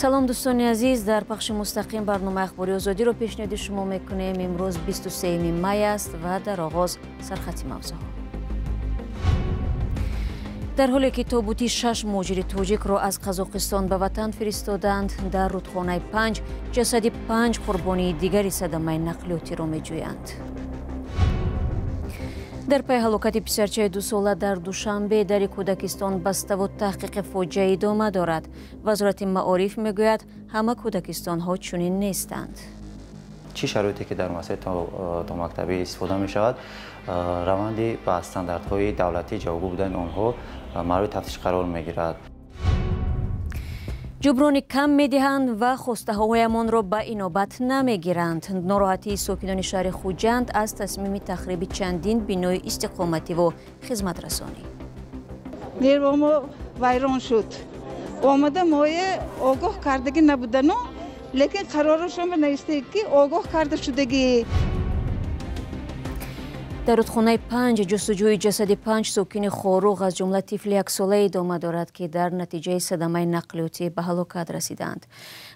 Салом, дӯстони азиз. Дар пахши мустақим барномаи Ахбори Озодиро пешниҳоди шумо мекунем. Имрӯз 23 май аст ва дар оғоз сархати мавзӯъҳо. Дар ҳоле ки тобути 6 муҳоҷири тоҷикро аз Қазоқистон ба ватан фиристоданд, дар рудхонаи Панҷ ҷасади 5 қурбонии дигари садамаи нақлиётиро меҷӯянд. Дар пай ҳалокати писарчаи 2-сола дар Душанбе дари кӯдакистон баставу таҳқиқи фоҷиа идома дорад. Вазорати маориф мегӯяд, ҳама кӯдакистонҳо чунин нестанд. Чӣ шароите ки дар муассисаи томактабӣ истифода мешавад, раванди ба стандартҳои давлатӣ ҷавобгӯ будани онҳо мавриди тафтиш қарор мегирад. Ҷуброни кам медиҳанд ва хостаҳоямонро ба инобат намегиранд. Нороҳатии сокинони шаҳри Хуҷанд аз тасмими тахриби чандин бинои истиқомативу хизматрасонӣ. Нервомо вайрон шуд. Омада мое огоҳ кардагӣ набудану, лекин қарорашон навиштаед, ки огоҳ карда шудагӣ. Дар рудхонаи Панҷ ҷустуҷӯи ҷасади 5 сокини Хоруғ, аз ҷумла тифли 1-сола, идома дорад, ки дар натиҷаи садамаи нақлиётӣ ба ҳалокат расиданд.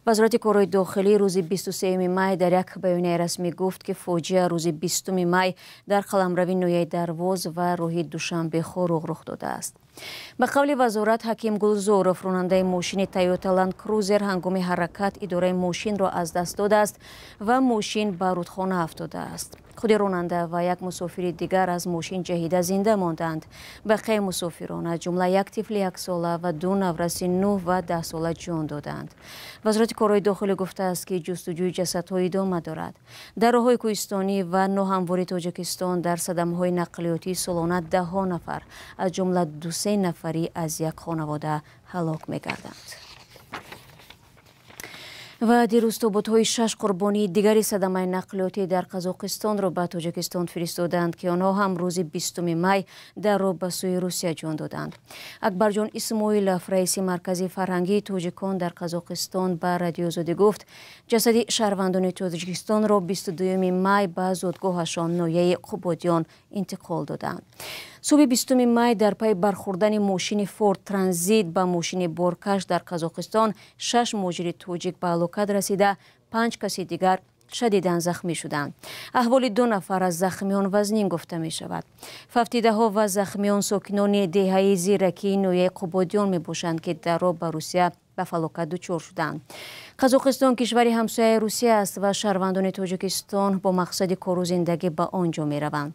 Вазорати корҳои дохилӣ рӯзи 23 май дар як баёнияи расмӣ гуфт, ки фоҷиа рӯзи 20 май дар қаламрави ноҳияи Дарвоз ва роҳи Душанбе Хоруғ рух додааст. Ба қавли вазорат, Ҳаким Гулзоров, ронандаи мошини Тойота Ланд Крузер, ҳангоми ҳаракат идораи мошинро аз даст додааст ва мошин ба рудхона афтодааст. Худи ронанда ва як мусофири дигар аз мошин ҷаҳида зинда монданд. Бақияи мусофирон, аз ҷумла як тифли 1-сола ва 2 навраси 9 ва 10-сола, ҷон доданд. Вазорати корҳои дохилӣ гуфтааст, ки ҷустуҷӯи ҷасадҳо идома дорад. Дар роҳҳои кӯҳистонӣ ва ноҳамвори Тоҷикистон дар садамаҳои нақлиётии солона даҳҳо нафар, аз ҷумла 2-3 нафарӣ аз як хонавода, ҳалок мегарданд. Ва дирӯз тобутҳои 6 қурбонии дигари садамаи нақлиётӣ дар Қазоқистонро ба Тоҷикистон фиристоданд, ки онҳо ҳам рӯзи 20 май дар роҳ ба сӯи Русия ҷон доданд. Акбарҷон Исмоилов, раиси маркази фарҳангии тоҷикон дар Қазоқистон, ба Радиои Озодӣ гуфт, ҷасади шаҳрвандони Тоҷикистонро 22 май ба зодгоҳашон, ноҳияи Қубодиён, интиқол доданд. Субҳи 20 май дар пайи бархӯрдани мошини Форд Транзит ба мошини боркаш дар Қазоқистон 6 муҳоҷири тоҷик ба ҳалокат расида, 5 каси дигар шадидан захмӣ шуданд. Аҳволи 2 нафар аз захмиён вазнин гуфта мешавад. Фавтидаҳо ва захмиён сокинони деҳаи Зиракии ноҳияи Қубодиён мебошанд, ки дар роҳ ба Русия ба фалокат дучор шуданд. Қазоқистон кишвари ҳамсояи Русия аст ва шаҳрвандони Тоҷикистон бо мақсади кору зиндагӣ ба он ҷо мераванд.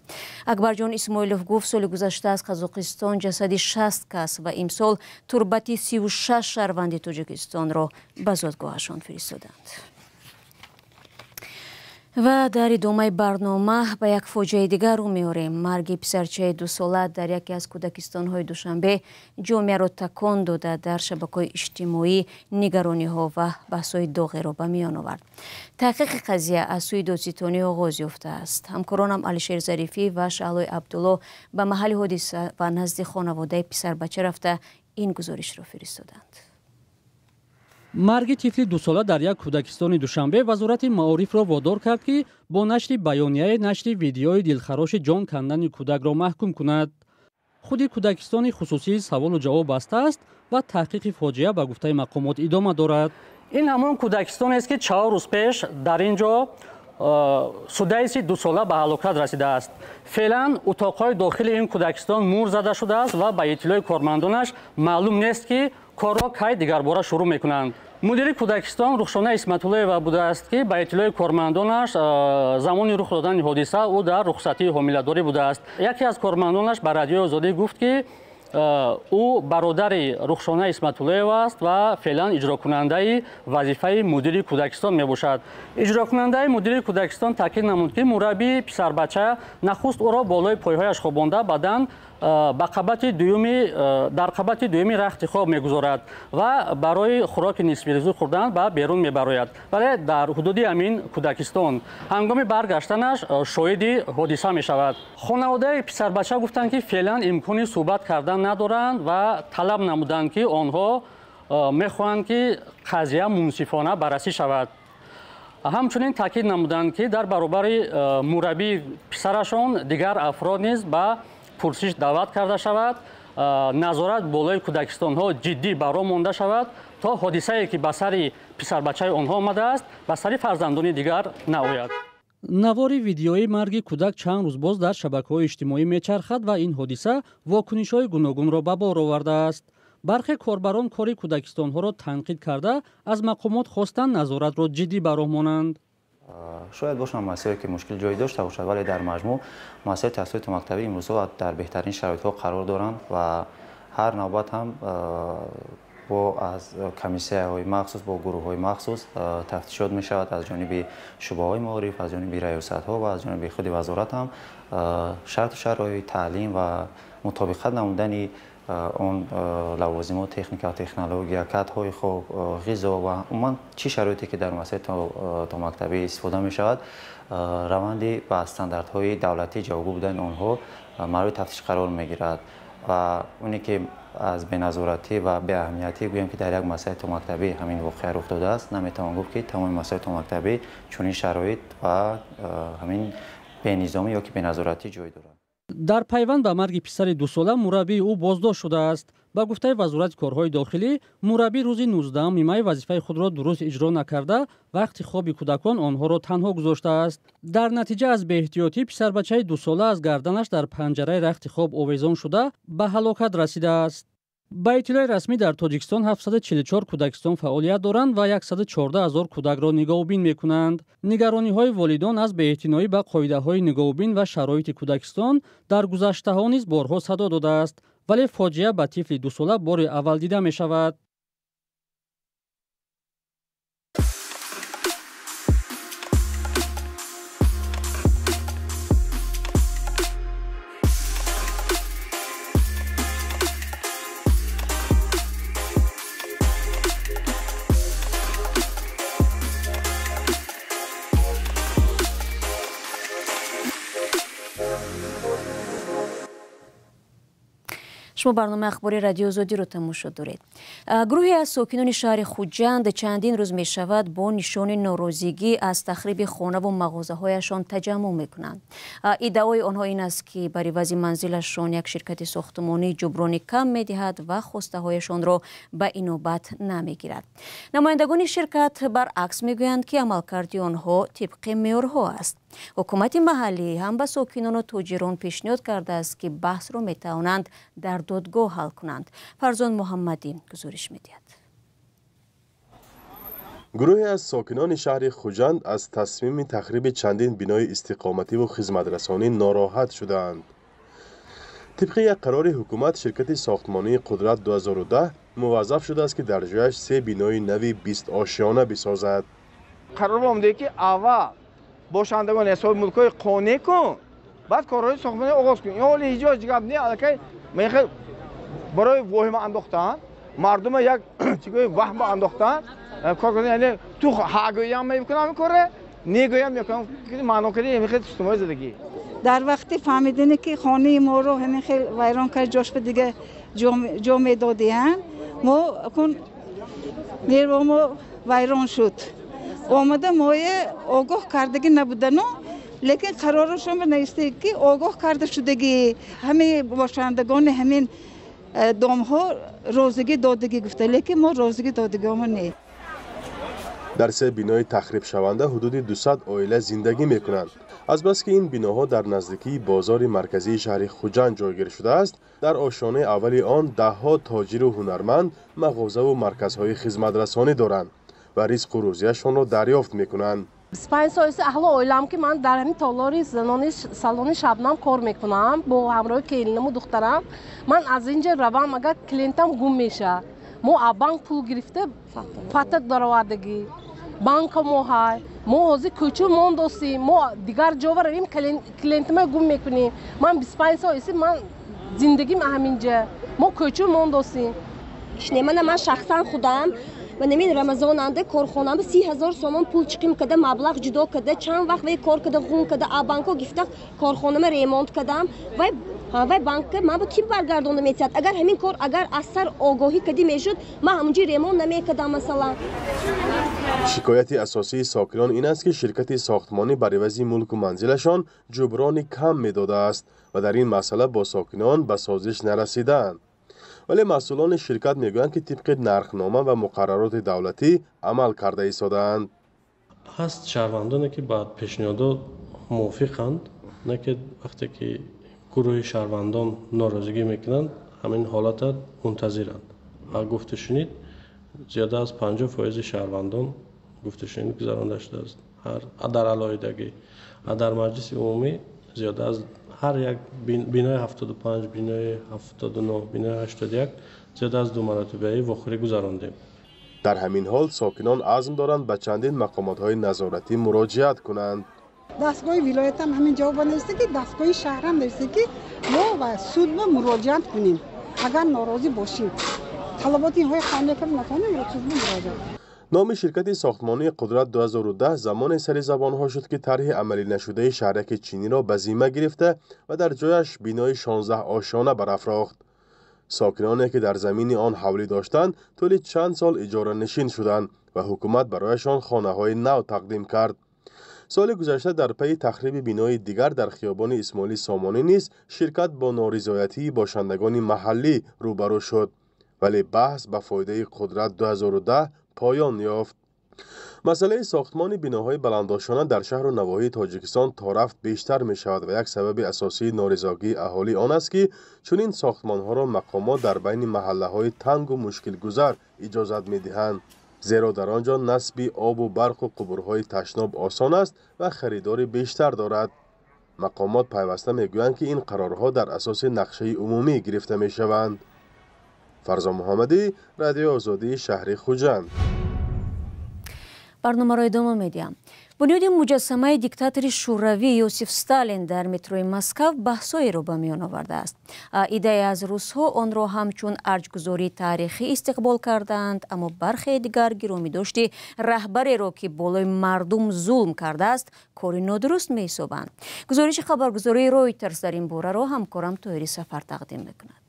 Акбарҷон Исмоилов гуфт, соли гузашта аз Қазоқистон ҷасади 60 кас ва имсол турбати 36 шаҳрванди Тоҷикистонро ба зодгоҳашон фиристоданд. Ва дар идомаи барнома ба як фоҷиаи дигар рӯ меорем. Марги писарчаи 2-сола дар яке аз кӯдакистонҳои Душанбе ҷомеаро такон дода, дар шабакаҳои иҷтимоӣ нигарониҳо ва баҳсҳои доғеро ба миён овард. Таҳқиқи қазия аз сӯи додситонӣ оғоз ёфтааст. Ҳамкоронам Алишер Зарифӣ ва Шаҳлои Абдулло ба маҳалли ҳодиса ва назди хонаводаи писарбача рафта ин гузоришро фиристоданд. Марги тифли 2-сола дар як кӯдакистони Душанбе вазорати маорифро водор кард, ки бо нашри баёнияе нашри видеои дилхароши ҷон кандани кӯдакро маҳкум кунад. Худи кӯдакистони хусусии саволу ҷавоб бастааст ва таҳқиқи фоҷиа ба гуфтаи мақомот идома дорад. Ин ҳамон кӯдакистонест, ки 4 рӯз пеш дар ин ҷо судаиси 2-сола ба ҳалокат расидааст. Феълан утоқҳои дохили ин кӯдакистон мур зада шудааст ва ба иттилои кормандонаш маълум нест, ки корро кай дигарбора шурӯъ мекунанд. Мудири кӯдакистон Рухшона Исматуллоева будааст, ки ба иттилои кормандонаш замони рух додани ҳодиса ӯ дар рухсатии ҳомиладорӣ будааст. Яке аз кормандонаш ба Радиои Озодӣ гуфт, ки ӯ бародари Рухшона Исматуллоева аст ва феълан иҷрокунандаи вазифаи мудири кӯдакистон мебошад. Иҷрокунандаи мудири кӯдакистон таъкид намуд, ки мураббии писарбача нахуст ӯро болои пойҳояш хобонда, баъдан ба қабати дуюми дар қабати дуюми рахти хоб мегузорад ва барои хӯроки нисфирӯзӣ хӯрдан ба берун мебарояд. Вале дар ҳудуди ҳамин кӯдакистон ҳангоми баргаштанаш шоҳиди ҳодиса мешавад. Хонаводаи писарбача гуфтанд, ки феълан имкони суҳбат кардан надоранд ва талаб намуданд, ки онҳо мехоҳанд, ки қазия мунсифона баррасӣ шавад. Ҳамчунин таъкид намуданд, ки дар баробари мураббии писарашон дигар афрод низ ба пурсиш даъват карда шавад. Назорат болои кӯдакистонҳо ҷиддӣ ба роҳ монда шавад, то ҳодисае ки ба сари писарбачаи онҳо омадааст, ба сари фарзандони дигар наояд. Навори видеои марги кӯдак чанд рӯз боз дар шабакаҳои иҷтимоӣ мечархад ва ин ҳодиса вокунишҳои гуногунро ба бор овардааст. Бархе корбарон кори кӯдакистонҳоро танқид карда, аз мақомот хостанд назоратро ҷиддӣ ба роҳ монанд. Шояд бошанд муассисаҳое ки мушкил ҷой дошта бошад, вале дар маҷмӯъ муассисаҳои таҳсилоти мактабӣ имрӯзҳо дар беҳтарин шароитҳо қарор доранд ва ҳар навбат ҳам бо аз комиссияҳои махсус, бо гурӯҳҳои махсус тафтишот мешавад аз ҷониби шӯъбаҳои маориф, аз ҷониби раёсатҳо ва аз ҷониби худи вазорат ҳам шарту шароити таълим ва мутобиқат намудани он лавозимот, техника ва технология, кадҳои хоб, ғизо ва умуман чӣ шароите ки дар муассисаи томактабӣ истифода мешавад, раванди ба стандартҳои давлатӣ ҷавобгӯ будани онҳо мавриди тафтиш қарор мегирад ва оне ки аз беназоратӣ ва беаҳамиятӣ гӯем ки дар як муассисаи томактабӣ ҳамин воқеа рух додааст, наметавон гуфт ки тамоми муассисаҳои томактабӣ чунин шароит ва ҳамин бенизомӣ ё ки беназоратӣ ҷой дорад. Дар пайванд ба марги писари дусола мураббии ӯ боздошт шудааст. Ба гуфтаи Вазорати корҳои дохилӣ, мураббӣ рӯзи 19 май вазифаи худро дуруст иҷро накарда, вақти хоби кӯдакон онҳоро танҳо гузоштааст. Дар натиҷа аз беэҳтиётӣ писарбачаи дусола аз гарданаш дар панҷараи рахти хоб овезон шуда, ба ҳалокат расидааст. Ба иттилои расмӣ, дар Тоҷикистон 744 кӯдакистон фаъолият доранд ва 114 000 кӯдакро нигоҳубин мекунанд. Нигарониҳои волидон аз беэътиноӣ ба қоидаҳои нигоҳубин ва шароити кӯдакистон дар гузаштаҳо низ борҳо садо додааст, вале фоҷиа ба тифли дусола бори аввал дида мешавад. Шумо барномаи ахбори Радиои Озодиро тамошо доред. Гурӯҳе аз сокинони шаҳри Хуҷанд чандин рӯз мешавад бо нишони норозигӣ аз тахриби хонаву мағозаҳояшон таҷаммуъ мекунанд. Иддаои онҳо ин аст, ки бар ивази манзилашон як ширкати сохтмонӣ ҷуброни кам медиҳад ва хостаҳояшонро ба инобат намегирад. Намояндагони ширкат баръакс мегӯянд, ки амалкарди онҳо тибқи меъёрҳо аст. Ҳукумати маҳаллӣ ҳам ба сокинону тоҷирон пешниҳод кардааст, ки баҳсро метавонанд дар додгоҳ ҳал кунанд. Фарзон Муҳаммадӣ гузориш медиҳад. Гурӯҳе аз сокинони шаҳри Хуҷанд аз тасмими тахриби чандин бинои истиқомативу хизматрасонӣ нороҳат шудаанд. Тибқи як қарори ҳукумат, ширкати сохтмонии Қудрат 2010 муваззаф шудааст, ки дар ҷояш се бинои нави 20 ошиёна бисозад. Қарор омадае, ки аввал бошандагон ҳисоби мулкҳои қонеъ кун, баъд корҳои сохтмонӣ оғоз кун. Ин ҳоли ҳеҷ ҷо гап не, аллакай мехел барои воҳима андохтан, мардума як чигои ваҳма андохтан, кор кардани, яъне ту ҳагӯям мекунам коре, негӯям мекунам, маъно кардани ҳамин хел системаи зиндагӣ. Дар вақти фаҳмидане ки хонаи моро ҳамин хел вайрон кард, ҷош ба дига ҷо медодиҳанд, мо кун нерво мо вайрон шуд. Омада моя огоҳ кардагӣ набудану, лекин қарорашон нависта, ки огоҳ карда шудагӣ, ҳамаи бошандагони ҳамин домҳо розигӣ додагӣ гуфта, лекин мо розигӣ додагиҳомо не. Дар се бинои тахрибшаванда ҳудуди 200 оила зиндагӣ мекунанд. Азбаски ин биноҳо дар наздикии бозори марказии шаҳри Хуҷанд ҷойгир шудааст, дар ошёнаи аввали он даҳҳо тоҷиру ҳунарманд мағозаву марказҳои хизматрасонӣ доранд ва ризқу рӯзияшонро дарёфт мекунанд. 25 соли аҳлу оилам, ки ман дар ҳамин толори занони салони Шабнам кор мекунам бо ҳамроҳи келинаму духтарам. Ман аз ин ҷо равам, агар клиентам гум мешавад. Мо аз банк пул гирифта фата даровардагӣ. Банка мо ҳай. Мо ҳозир кӯчу мондосем, мо дигар ҷо равем, клиентама гум мекунем. Ман 25 сол иси ман зиндагим ҳамин ҷа. Мо кӯчу мондосем. Мана ман шахсан худам ва намин Рамазон анде корхонам 30 000 сомон пул чиқим када, маблағ ҷудо када, чанд вақт вай кор када, ғун када, а банко гифта корхонама ремонт кадам. Вай банка ман ба ким баргардонда метиҳад? Агар ҳамин кор агар аз сар огоҳӣ кадӣ мешуд, ман ҳамунҷи ремонт намекардам, масалан. Шикояти асосии сокинон ин аст, ки ширкати сохтмонӣ бар ивази мулку манзилашон ҷуброни кам медодааст ва дар ин масъала бо сокинон ба созиш нарасидаанд. Вале масъулони ширкат мегӯянд, ки тибқи нархнома ва муқаррароти давлатӣ амал карда истодаанд. Ҳаст шаҳрвандоне, ки ба пешниҳодот мувофиқанд, не ки вақте ки гурӯҳи шаҳрвандон норозигӣ мекунанд, ҳамин ҳолата мунтазиранд. Ва гуфтушунид зиёда аз 50% шаҳрвандон гуфтушунид гузаронда шудааст. Ҳар дар алоҳидагӣ ва дар маҷлиси умумӣ зиёда аз ҳар як бинои 75, бинои 79, бинои 81 зиёда аз 2 маротибаи вохӯрӣ гузарондем. Дар ҳамин ҳол сокинон азм доранд ба чандин мақомотҳои назоратӣ муроҷиат кунанд. Дастгоҳи вилоятам ҳамин ҷавоба нависте, ки дастгоҳи шаҳрам нависте, ки мо ба суд муроҷиат кунем, агар норозӣ бошем. Талаботи инҳои қонунӣ натавонем, суд муроҷиат. Номи ширкати сохтмонии Қудрат 2010 замоне сари забонҳо шуд, ки тарҳи амалӣ нашудаи шаҳраки чиниро ба зимма гирифта ва дар ҷояш бинои 16 ошёна барафрохт. Сокиноне, ки дар замини он ҳавлӣ доштанд, тӯли чанд сол иҷоранишин шуданд ва ҳукумат барояшон хонаҳои нав тақдим кард. Соли гузашта дар пайи тахриби бинои дигар дар хиёбони Исмоили Сомонӣ низ ширкат бо норизоятии бошандагони маҳаллӣ рӯбарӯ шуд, вале баҳс ба фоидаи Қудрат 2010 поён ёфт. Масъалаи сохтмони биноҳои баландошёна дар шаҳру навоҳии Тоҷикистон то рафт бештар мешавад ва як сабаби асосии норизогии аҳолӣ он аст, ки чунин сохтмонҳоро мақомот дар байни маҳаллаҳои тангу мушкилгузар иҷозат медиҳанд, зеро дар он ҷо насби обу барқу қубурҳои ташноб осон аст ва харидори бештар дорад. Мақомот пайваста мегӯянд, ки ин қарорҳо дар асоси нақшаи умумӣ гирифта мешаванд. Фарзон Муҳаммадӣ, Радиои Озодии шаҳри Хуҷанд. Барномаро идома медиҳам. Бунёди муҷассамаи диктатори шӯравӣ Иосиф Сталин дар метрои Москав баҳсҳоеро ба миён овардааст. Идае аз русҳо онро ҳамчун арҷгузории таърихӣ истиқбол кардаанд, аммо бархе дигар гиромӣ дошти раҳбареро, ки болои мардум зулм кардааст, кори нодуруст меҳисобанд. Гузориши хабаргузории Ройтерс дар ин бораро ҳамкорам Тоҳири Сафар тақдим мекунад.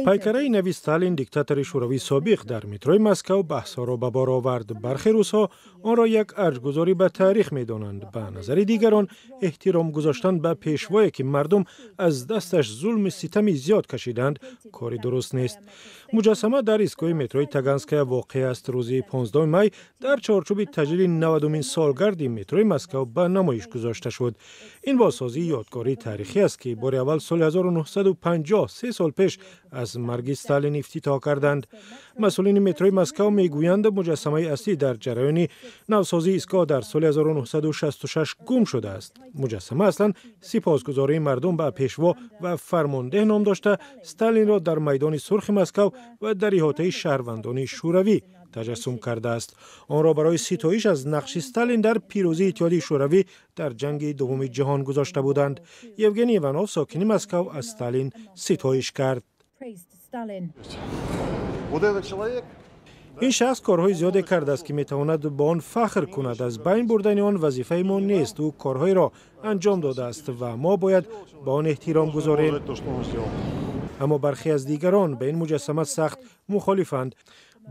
Пайкараи нави Сталин, диктатори шӯравии собиқ, дар метрои Москав баҳсҳоро ба бор овард. Бархе рӯзҳо онро як арҷгузорӣ ба таърих медонанд. Ба назари дигарон, эҳтиром гузоштан ба пешвое, ки мардум аз дасташ зулми ситами зиёд кашиданд, кори дуруст нест. Муҷассама дар истгоҳи метрои Таганская воқеъ аст. Рӯзи 15 май дар чорчӯби таҷлили 90-умин солгарди метрои Москав ба намоиш гузошта шуд. Ин бозсозии ёдгории таърихӣ аст, ки бори аввал соли 1950, 3 сол пеш аз марги Сталин, ифтитоҳ карданд. Масъулини метрои Москав мегӯянд, муҷассамаи аслӣ дар ҷараёни навсозии истгоҳ дар соли 1966 гум шудааст. Муҷассама аслан сипосгузории мардум ба пешво ва фармондеҳ ном дошта, Сталинро дар майдони Сурхи Москав ва дар иҳотаи шаҳрвандони шӯравӣ таҷассум кардааст. Онро барои ситоиш аз нақши Сталин дар пирӯзии Иттиҳоди Шӯравӣ дар ҷанги дуввуми ҷаҳон гузошта буданд. Евгений Иванов, сокини Москав, аз Сталин ситоиш кард. Ин шахс корҳои зиёде кардааст, ки метавонад ба он фахр кунад. Аз байн бурдани он вазифаи мо нест. Ӯ корҳоеро анҷом додааст ва мо бояд ба он эҳтиром гузорем. Аммо бархе аз дигарон ба ин муҷассама сахт мухолифанд.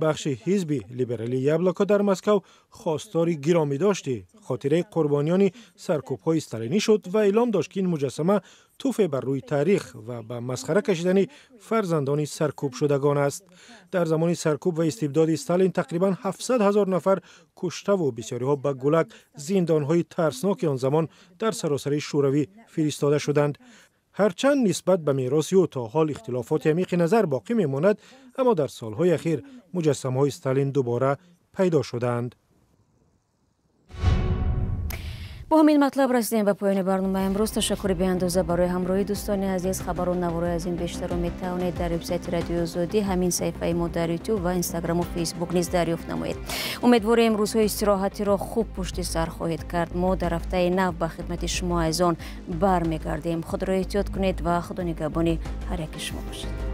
Бахши ҳизби либералии Яблоко дар Москав хостори гиромӣ дошти хотираи қурбониёни саркӯбҳои сталинӣ шуд ва эълом дошт, ки ин муҷассама туфе бар рӯи таърих ва ба масхара кашидани фарзандони саркӯбшудагон аст. Дар замони саркӯб ва истибдоди Сталин тақрибан 700 ҳазор нафар куштаву бисёриҳо ба ГУЛАГ, зиндонҳои тарсноки он замон дар саросари Шӯравӣ, фиристода шуданд. Ҳарчанд нисбат ба мероси ӯ то ҳол ихтилофоти амиқи назар боқӣ мемонад, аммо дар солҳои ахир муҷассамаҳои Сталин дубора пайдо шудаанд. Бо ҳамин матлаб расидем ба поёни барномаи имрӯз. Ташаккури беандоза барои ҳамроҳӣ, дӯстони азиз. Хабару наворҳои аз ин бештарро метавонед дар вебсайти Радиои Озодӣ, ҳамин саҳифаи мо дар Ютуб ва Инстаграму Фейсбук низ дарёфт намоед. Умедворем, рӯзҳои истироҳатиро хуб пушти сар хоҳед кард. Мо дар ҳафтаи нав ба хидмати шумо азизон бармегардем. Худро эҳтиёт кунед ва Худо нигаҳбони ҳар яки шумо бошад.